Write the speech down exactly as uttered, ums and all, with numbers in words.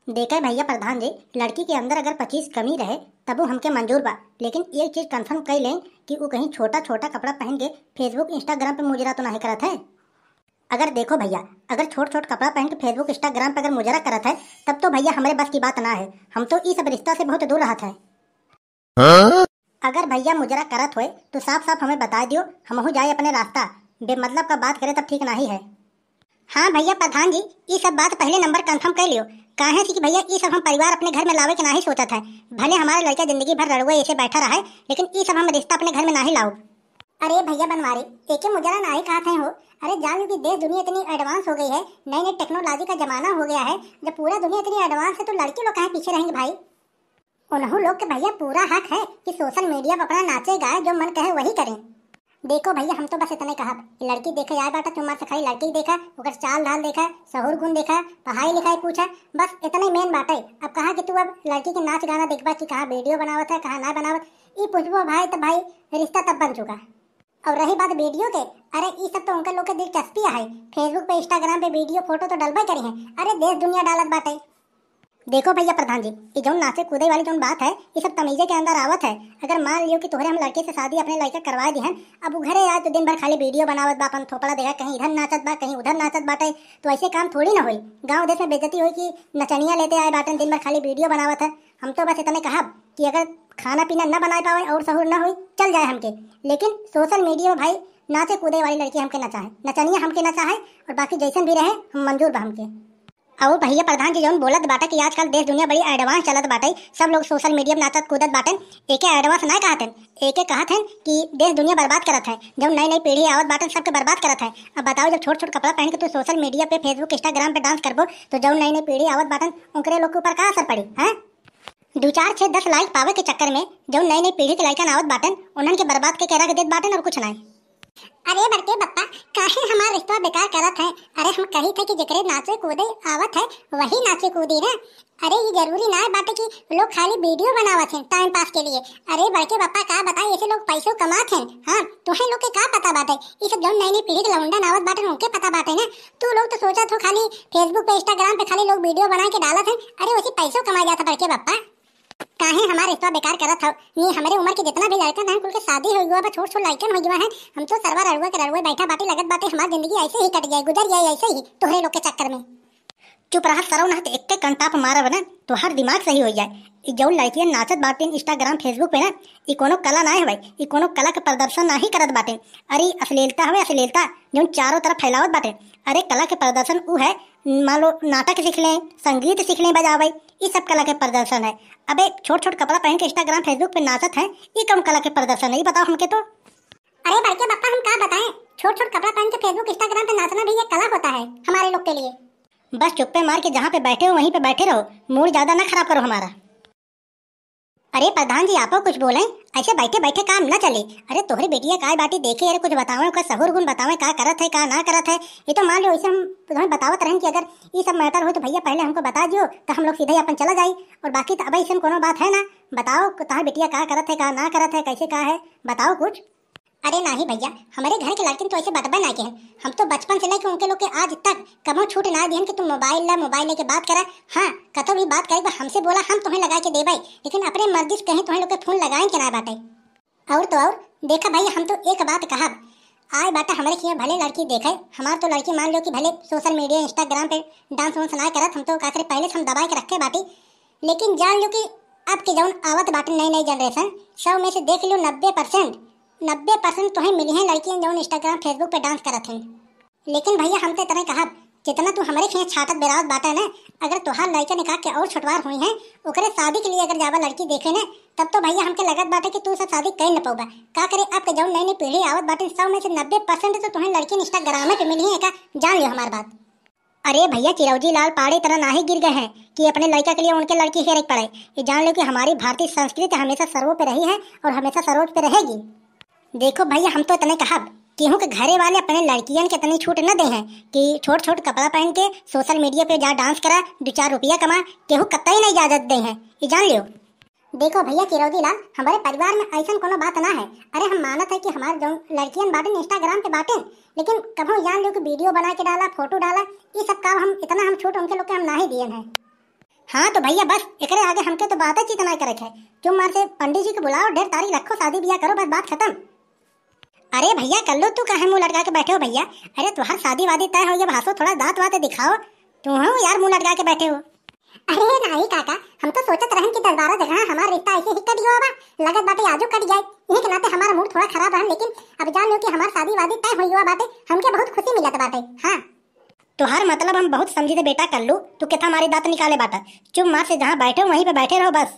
देखे भैया प्रधान जी, लड़की के अंदर अगर पच्चीस कमी रहे, तबो हमके मंजूर बा, लेकिन एक चीज confirm कई लें कि उ कहीं छोटा छोटा कपड़ा पहन के Facebook, Instagram पे मुजरा तो नाहीं करत है। अगर देखो भैया, अगर छोट छोट कपड़ा पहन के Facebook, Instagram पे अगर मुजरा करत है, तब तो भैया हमरे बस की बात ना है। हम तो ई सब रिश्ता से बहुत दूर रहत है। अगर भैया मुजरा करत होए तो साफ साफ हमें बताइ दियो, हमहू जाए अपने रास्ता। बेमतलब का बात करे तब ठीक नाहीं है। हाँ भैया प्रधान जी, ई सब बात पहले नंबर confirm कइ लियो। काहे से कि भैया ई सब हम परिवार अपने घर में लावे के नाहीं सोचत है। भले हमार लड़का जिंदगी भर रड़ुआ ऐसे बैठा रहे, लेकिन ई सब हम रिश्ता अपने घर में नाहीं लाउब। अरे भैया बनवारी, एके मुजरा नाहीं कहत हैं हो। अरे जान लो कि देश दुनिया इतनी advance हो गई है, नई नई technology का जमाना हो गया है। जब पूरा दुनिया इतनी advance है तो लड़के लोग काहे पीछे रहेंगे भाई? उन्हों लोग के भैया पूरा हक है कि social media पर अपना नाचे गाए, जो मन कहे वही करें। देखो भैया, हम तो बस इतने कहब, लड़की देखे जाए बाटा, तुम से खाली लड़की देखा, ओकर चाल ढाल देखा, सहूर गुण देखा, पढ़ाई लिखाई पूछा, बस इतने main बाटे। अब कहाँ कि तू अब लड़की के नाच गाना देखबा कि कहाँ video बनावत है, कहाँ ना बनावत, ई पूछबो भाई, तब भाई रिश्ता तब बन चुका। और रही बात video के, अरे ई सब तो उनका लोग के दिलचस्पी है, Facebook पे, Instagram पे video photo तो डलबे करी हैं। अरे देश दुनिया डालत बाटे। देखो भैया प्रधान जी, ई जौन नाचे कूदे वाली जौन बात है, ई सब तमीजे के अंदर आवत है। अगर मान लियो कि तोहरे हम लड़के से शादी अपने लड़का करवा दिहन, अब उ घरे आए तो दिन भर खाली video बनावत बा, अपन थोपड़ा देखा, कहीं इधर नाचत बा, कहीं उधर नाचत बाटे, तो ऐसे काम थोड़ी ना होई। गाँव देश में बेइज्जती होई कि नचनिया लेते आए बाटन, दिन भर खाली video बनावत है। हम तो बस इतने कहब कि अगर खाना पीना ना बनाए पावे और सहूर ना होई, चल जाए हमके, लेकिन social media में भाई नाचे कूदे वाली लड़की हमके ना चाहे, नचनिया हमके ना चाहे, और बाकी जैसन भी रहे हम मंजूर बा हमके। और भैया प्रधान जी जौन बोलत बाटा कि आजकल देश दुनिया बड़ी advance चलत बाटे, सब लोग social media में नाचत कूदत बाटन, एके advance ना कहत हन, एके कहत हन कि देश दुनिया बर्बाद करत है। जौन नई नई पीढ़ी आवत बाटन सबके बर्बाद करत है। अब बताओ, जब छोट छोट कपड़ा पहन के तू social media पे, Facebook, Instagram पे dance करबो तो जौन नई नई पीढ़ी आवत बाटन उनकरे लोग के ऊपर का असर पड़ी, हैं? दो चार छः दस like पावे के चक्कर में जौन नई नई पीढ़ी के लइकन आवत बाटन, उन्हन के बर्बाद के, के रख देत बाटन और कुछ नाहीं। अरे बड़के बप्पा, काहे हमार रिश्तवा बेकार करत है? अरे हम कही थे कि जेकरे नाचे कूदे आवत है वही नाचे कूदी ना। अरे ये जरूरी ना बाटे कि लोग खाली video बनावत हैं time pass के लिए। अरे बड़के बप्पा का बताए, ऐसे लोग पैसों कमात हैं। हाँ, तुहें लोग के का पता बाटे? ये सब जौन नई नई पीढ़ी के लौंडन आवत बाटन उनके पता बाटे ना। तू लोग तो सोचत हो खाली Facebook पे, Instagram पे खाली लोग video बना के डालत हैं। अरे वैसे पैसों कमा जाता बड़के बप्पा। काहे हमार रिश्तवा बेकार करत हव? ये हमरे उम्र के जितना भी लड़कन हैं, कुल के शादी हो गवा बा, छोट छोट लड़कन हो गवा हैं। हम तो सरवा रड़ुआ के रड़ुआ बैठा बाटी, लगत बाटे हमार जिंदगी ऐसे ही कट जाए, गुजर जाए ऐसे ही तोहरे लोग के चक्कर में। चुप रहा सरौ, ना तो एक्के कंटाप मारब ना, तोहार दिमाग सही हो जाए। ई जौन लड़कियन नाचत बाटिन Instagram, Facebook पे ना, ई कोनो कला ना हवे, ई कोनो कला के प्रदर्शन नाही करत बाटे। अरे अश्लीलता हवे, अश्लीलता जौन चारों तरफ फैलावत बाटे। अरे कला के प्रदर्शन उ है, मान लो नाटक सीख लें, संगीत सीख लें बजावे, ई सब कला के प्रदर्शन है। अबे छोट छोट कपड़ा पहन के Instagram, Facebook पे नाचत है, ई कौन कला के प्रदर्शन है, ई बताओ हमके तो। अरे बड़के बप्पा हम का बताएं, छोट छोट कपड़ा पहन के Facebook, Instagram पे नाचना भी एक कला होता है हमारे लोग के लिए। बस चुप्पे मार के जहाँ पे बैठे हो वहीं पे बैठे रहो, mood ज्यादा ना खराब करो हमारा। अरे प्रधान जी, आपो कुछ बोलें, ऐसे बैठे बैठे काम न चले। अरे तोहरे बेटिया काय बाटी देखे, अरे कुछ बतावें, ओकर सहूर गुण बतावें, का करत है, का ना करत है। ये तो मान लो, ऐसे हम तुम्हें बतावत रहें कि अगर ये सब matter हो तो भैया पहले हमको बता दियो, तो हम लोग सीधे अपन चला जाई। और बाकी तो अब ऐसे कोनो बात है ना, बताओ तोहार बेटिया का करत है, का ना करत है, कैसे का है, बताओ कुछ। अरे नाही भैया, हमरे घर के लड़किन तो ऐसे बतबे ना के हैं। हम तो बचपन से लेके उनके लोग के आज तक कबो छूट ना दिहन कि तू mobile ला, mobile लेके बात करा। हाँ, कतो भी बात करे बा हमसे बोला, हम तुम्हें लगा के देबै, लेकिन अपने मर्जी से कहीं तुम्हें लोग के phone लगाए के ना बाटे। और तो और, देखा भाई, हम तो एक बात कहब, आए बाटा हमरे किया भले लड़की देखे, हमार तो लड़की मान लो कि भले social media, Instagram पे dance वांस ना करत, हम तो का करे पहले से हम दबाए के रखे बाटी, लेकिन जान लो कि अब के जौन आवत बाटे नई नई generation, सौ में से देख लो नब्बे percent, नब्बे percent तोहें मिली हैं लड़कियां जौन Instagram, Facebook पे dance करत हैं। लेकिन भैया हम तो इतने कहब, जितना तू हमरे खेत छाटत बेरावत बाटे ने, अगर तोहार लड़का निकाह के और छोटवार हुई हैं, ओकरे शादी के लिए अगर जावा लड़की देखे ने, तब तो भैया हमके लगत बाटे कि तू सब शादी कर न पउबा। का करे, अब के जौन नई नई पीढ़ी आवत बाटे, सौ में से नब्बे percent तो तोहें लड़की Instagram पे मिली हैं, का जान लियो हमार बात। अरे भैया, चिरौजी लाल पाड़े तरह नाहीं गिर गए हैं कि अपने लड़का के लिए उनके लड़की हेरे के पड़े। ये जान लो कि हमारी भारतीय संस्कृति हमेशा सर्वो पे रही है और हमेशा सर्वोच्च पे रहेगी। देखो भैया, हम तो इतने कहब, केहू के घरे वाले अपने लड़कियन के इतनी छूट न दे हैं कि छोट छोट कपड़ा पहन के social media पे जा dance करा, दो चार रुपया कमा, केहू कतई नहीं इजाजत दे हैं, ये जान लियो। देखो भैया चिरौदी लाल, हमारे परिवार में ऐसन कोनो बात ना है। अरे हम मानत है कि हमार जौन लड़कियन बाटेन Instagram पे बाटेन, लेकिन कभो जान लो कि video बना के डाला, photo डाला, ये सब काम हम इतना हम छूट उनके लोग के हम नाही दियन है। हाँ तो भैया, बस एकरे आगे हमके तो बात चीत ना करे है। चुप मार से पंडित जी के बुलाओ, ढेर तारीख रखो, शादी बियाह करो, बस बात खत्म। अरे भैया कल्लू, तू काहे मुंह लटका के बैठे हो भैया? अरे तुहार शादी वादी तय हो गया, भासो थोड़ा दांत वात दिखाओ। तू हो यार मुंह लटका के बैठे हो। अरे नाही काका, हम तो सोचत रहन कि दस बारह जगह हमार रिश्ता ऐसे ही कट गवा बा, लगत बाटे आजू कट जाए। इहे के नाते हमार मूड थोड़ा खराब रहन, लेकिन अब जान लो कि हमार शादी वादी तय हो गवा बाटे, हमके बहुत खुशी मिलत बाटे। हाँ। तोहार मतलब हम बहुत समझी थे बेटा कल्लू, तू केथा हमारे दांत निकाले बाटा। चुप मार से जहाँ बैठे हो वहीं पे बैठे रहो बस।